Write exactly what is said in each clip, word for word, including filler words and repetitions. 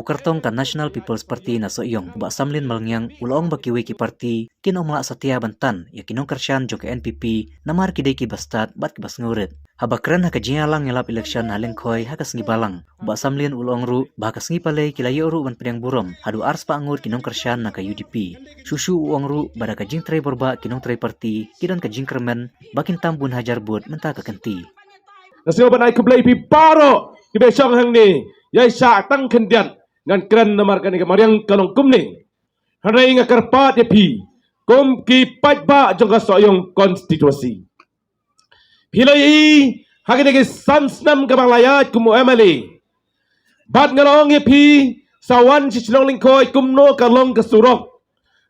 U kyrtong ka National People's Party na Sohiong, u Bah Samlin Malngiang, u la ong ba kiwei ki party kin ym lah satia ban tan ïa ki nongkyrshan jong ka N P P namar ki dei kiba stad bad kiba sngewrit. Haba kren ha ka jingïalang ïalap election ha Lyngkhoi ha ka sngi Balang, u Bah Samlin u la ong ruh ba ha ka sngi Palei ki la ïoh ruh ban pdiang burom haduh arspah ngut ki nongkyrshan na ka U D P. Shuh shuh u ong ruh ba da ka jingtrei borbah ki nongtrei party ki don ka jingkyrmen ba kin tam bun hajar vote mynta ka kynti. Nga sngew ban ai khublei ïa phi baroh kiba shong hangne, ïa shah tang khyndiat. Ngan kren namar kane ka mariang ka long kumne. Hynrei nga kyrpad ïa phi kum ki paidbah jong ka Sohiong constituency. Phi la ïohi ha kine ki san snem kaba nga la ïaid kum u M L A. Bad nga la ong ïa phi, sa wan sha shnong Lyngkhoi kumno ka long ka surok.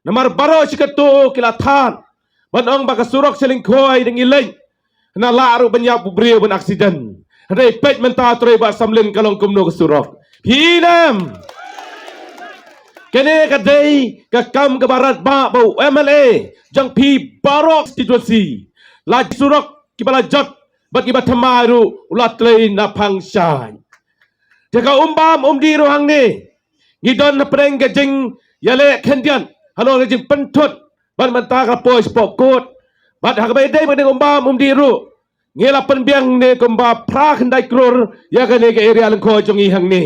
Namar baroh shi kato ki la thad ban ong ba ka surok sha Lyngkhoi dang i leit, na lah ruh ban ïap u briew ban accident. Hynrei peit mynta trei Bah Samlin ka long kumno ka surok. Phi nem. Kane ka dei ka kam kaba radbah ba u M L A jong phi baroh constituency. La surok kiba la jot bad kiba thymmai ruh u la trei na phang shai. Te ka um bam um dih ruh hangne ngi don hapdeng ka jingïaleh khyndiat halor ka jingpynthut ban mynta ka poi shapoh kot. Bad ha kaba ïadei bad ka um bam um dih ruh ngi la pynbiang ne kumba phra khyndai klur ïa kane ka area Lyngkhoi jong ngi hangne.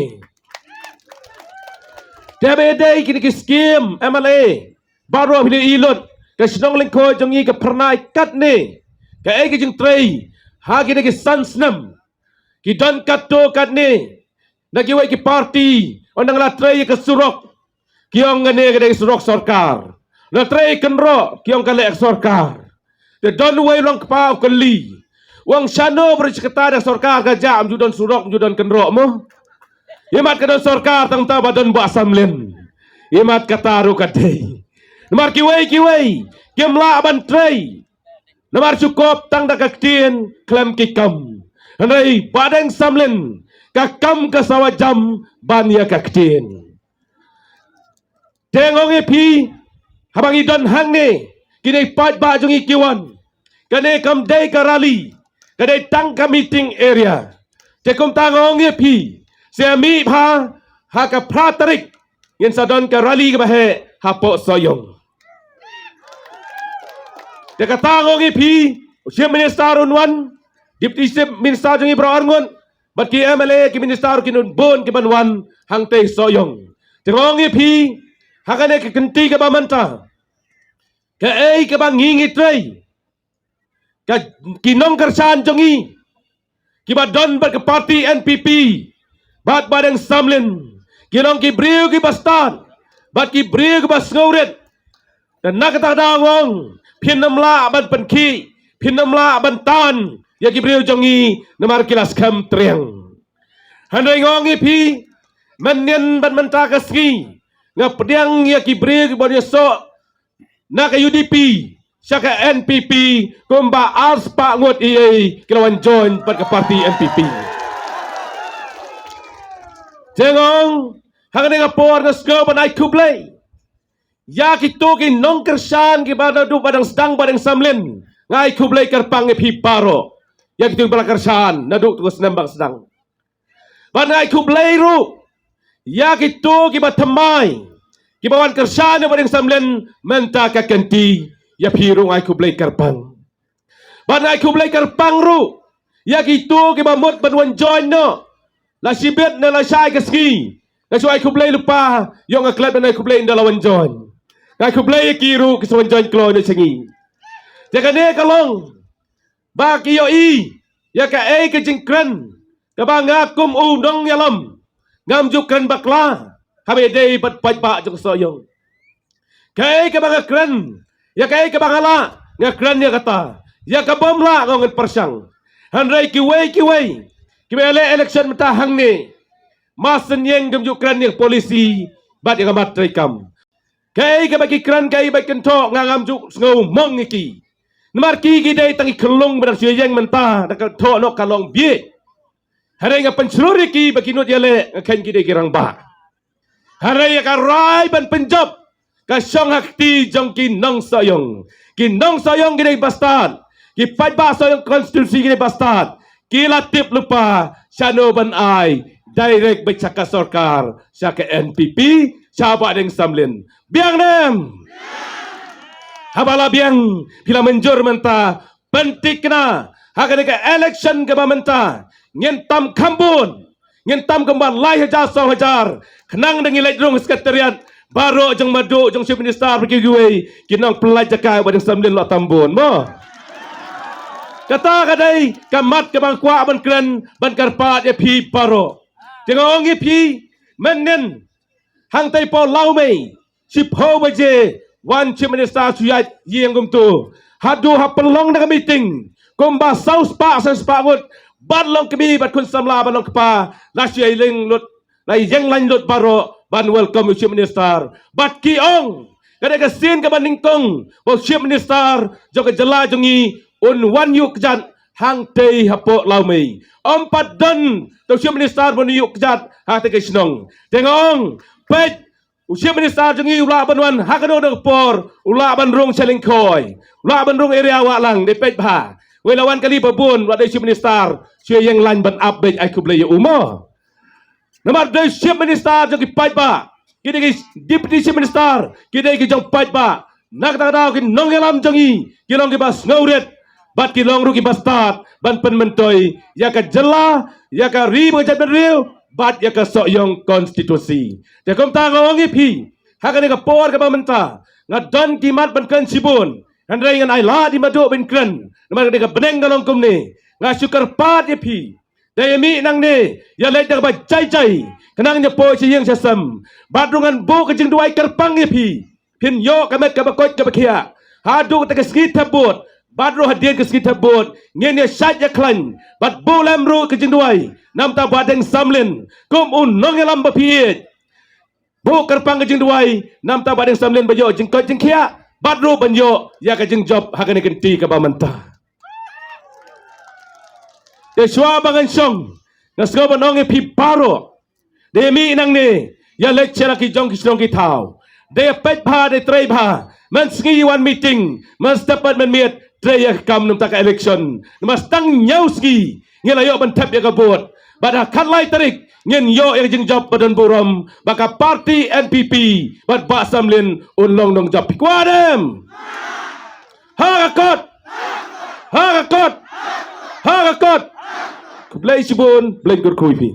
Te haba ïadei kine ki skim M L A baroh phi la ïohi lut, ka shnong Lyngkhoi jong ngi ka phyrnai katne. Kaei ka jingtrei ha kine ki san snem? Ki don katto katne na kiwei ki party, ong nang la trei ka surok, ki ong kane ka dei surok sorkar. La trei kynroh, ki ong ka leh sorkar. Te don uwei u long kpa u kylli, u ong shano ba ri shi katta da sorkar ka jah, ym ju don surok, ym ju don kynroh mo? Imat ka don sorkar tang ta ba don Bah Samlin. Imat kata ruh ka dei. Namar kiwei kiwei kim lah ban trei. Namar shu kop tang da ka ktien khlem ki kam. Hynrei Bah Deng Samlin ka kam ka sawa jam ban ïa ka ktien. Te nga ong ïa phi, haba ngi don hangne, kine paidbah jong ngi ki wan. Kane kam dei ka rally, ka dei tang ka meeting area. Te kumta nga ong ïa phi, sa mih bha ha ka phra tarik ngin sa don ka rally kaba heh hapoh Sohiong. Te kata nga ong ïa phi, u Chief Minister un wan, Deputy Chief Minister jong ngi baroh arngut, bad ki M L A, ki minister, ki nun bun kiban wan hangtei Sohiong. Te nga ong ïa phi, ha kane ka kynti kaba mynta, kaei kaba ngi ngi trei, ka, ki nongkyrshan jong ngi kiba don bad ka party N P P bad Bah Deng Samlin, ki long ki briew kiba stad bad ki briew kiba sngewrit. Te na kata ka daw nga ong, phin ym lah ban pynkhih, phin ym lah ban tan ïa ki briew jong ngi namar ki la skhem triang. Hynrei nga ong ïa phi, mynnin bad mynta ka sngi nga pdiang ïa ki briew kiba ïasoh na ka U D P sha ka N P P, kumba arspah ngut ïa ki la wan join bad ka party N P P. Te nga ong, ha kane ka por nga sngew ban ai khublei ïa kito ki nongkyrshan kiba naduh ba dang sdang Bah Deng Samlin. Nga ai khublei kyrpang ïa phi baroh, ïa kito kiba la kyrshan naduh tu ka snem ba dang sdang. Bad nga ai khublei ruh ïa kito kiba thymmai, kiba wan kyrshan ïa Bah Deng Samlin mynta ka kynti. Ïa phi ruh nga ai khublei kyrpang. Bad nga ai khublei kyrpang ruh ïa kito kiba mut ban wan join noh. La shibit ne la shai ka sngi, nga shu ai khublei lypa, ïoh nga klet ban ai khublei ynda la wan join. Nga ai khublei ïa ki ruh ki sa wan join kloi noh sha ngi. Te kane ka long ba ki ïohi ïa kaei ka jingkren kaba nga kum u nongïalam ngam ju kren bakla haba ïadei bad paidbah jong Sohiong. Kaei kaba nga kren, ïa kaei kaba nga lah nga kren ïa kata, ïa kaba ym lah nga ong ngan pyrshang. Hynrei kiwei kiwei kiba ïaleh election mynta hangne, ma sngewthuh kim ju kren ïa ka policy bad ïa ka mat treikam. Kaei kaba ki kren kaei ba kynthoh nga ngam ju sngew mong ïa ki. Namar ki ki dei tang ki khyllung ba dang shu ïeng mynta, da ka thoh noh ka long bieit. Hynrei nga pynshlur ïa ki ba ki nud ïaleh, nga kheiñ ki dei ki rangbah. Hynrei ïa ka rai ban pynjop ka shong ha kti jong ki nong Sohiong. Ki nong Sohiong ki dei ba stad. Ki paidbah Sohiong constituency ki dei ba stad. Ki la tip lypa shano ban ai direct beit sha ka sorkar, sha ka N P P, sha Bah Deng Samlin. Biang ne em? Haba la biang, phi la mynjur mynta, pynthikna ha kane ka election kaba mynta, ngin tam kham bun, ngin tam kumba lai hajar saw hajar, khnang da ngi leit rung Secretariat, baroh jong Madu, jong Chief Minister, bad kiwei kiwei, ki nongpynlait jaka, Bah Deng Samlin, la tam bun, mo. Kata ka dei ka mat kaba nga kwah ban kren, ban kyrpad ïa phi baroh. Te nga ong ïa phi, mynnin, hangtei hapoh Lawmei, shiphew baje, wan Chief Minister shu ïaid ïing kumto. Haduh haba pynlong da ka meeting, kumba saw spah, saw spah ngut, bad long kmie, bad khun samla, bad long kpa, la shu ïeng lut, la ïeng lain lut baroh, ban welcome u Chief Minister. Bad ki ong, ka dei ka sien kaba nyngkong, ba u Chief Minister jong ka jylla jong ngi, un wan ïuh kjat hangtei hapoh Lawmei. Ym pat don uto u Chief Minister ban ïuh kjat hangtei ka shnong. Te nga ong, peit, u Chief Minister jong ngi u lah ban wan ha kano kano ka por, u lah ban rung sha Lyngkhoi, u lah ban rung area Wahlang, dei peit bha. Wei la wan kali ba bun, u la dei Chief Minister, shu ïeng lain ban ap beit, ai khublei ïa u mo. Namar dei Chief Minister jong ki paidbah, ki dei ki Deputy Chief Minister, ki dei ki jong paidbah. Na kata ka daw ki nongïalam jong ngi, ki long kiba sngewrit, bad ki long ruh kiba stad, ban pynmyntoi ïa ka jylla, ïa ka ri bad ka jaitbynriew, bad ïa ka Sohiong constituency. Te kumta nga ong ïa phi, ha kane ka por kaba mynta, nga don ki mat ban kren shibun, hynrei ngan ai lad ïa i Madu ban kren, namar kane ka bneng ka long kumne, nga shu kyrpad ïa phi, da ïa mih nangne, ïa leit da kaba jai jai, khnang ïa poi sha ïing sha sem. Bad ruh ngan buh ka jingduwai kyrpang ïa phi, phin ïoh ka met kaba koit kaba khiah. Haduh kata ka sngi thep vote, bad ruh hadien ka sngi thep vote, ngin ïa shait ïa khlaiñ, bad buh lem ruh ka jingduwai, namar Bah Deng Samlin, kum u nongïalam ba phi ïeit. Buh kyrpang ka jingduwai, namar Bah Deng Samlin ba ïoh jingkoit jingkhiah, bad ruh ban ïoh ïa ka jingjop ha kane ka kynti kaba mynta. Te shuwa ba ngan shong, nga sngew ban ong ïa phi baroh, da ïa mih nangne, ïa leit sha la ki jong ki shnong ki thaw. Da ïa peit bha, da ïa trei bha. Mynsngi wan meeting, mynstep pat mynmiet, trei ïa ka kam namar ka election. Namar tang hynñiew sngi, ngi la ïoh ban thep ïa ka vote. Bad ha khatlai tarik, ngin ïoh ïa ka jingjop ba don burom, ba ka party N P P, bad Bah Samlin, un long nongjop. Phi kwah ne em? Ha ka kot! Ha ka kot! Ha ka kot! Khublei shibun, Blei kyrkhu ïa phi.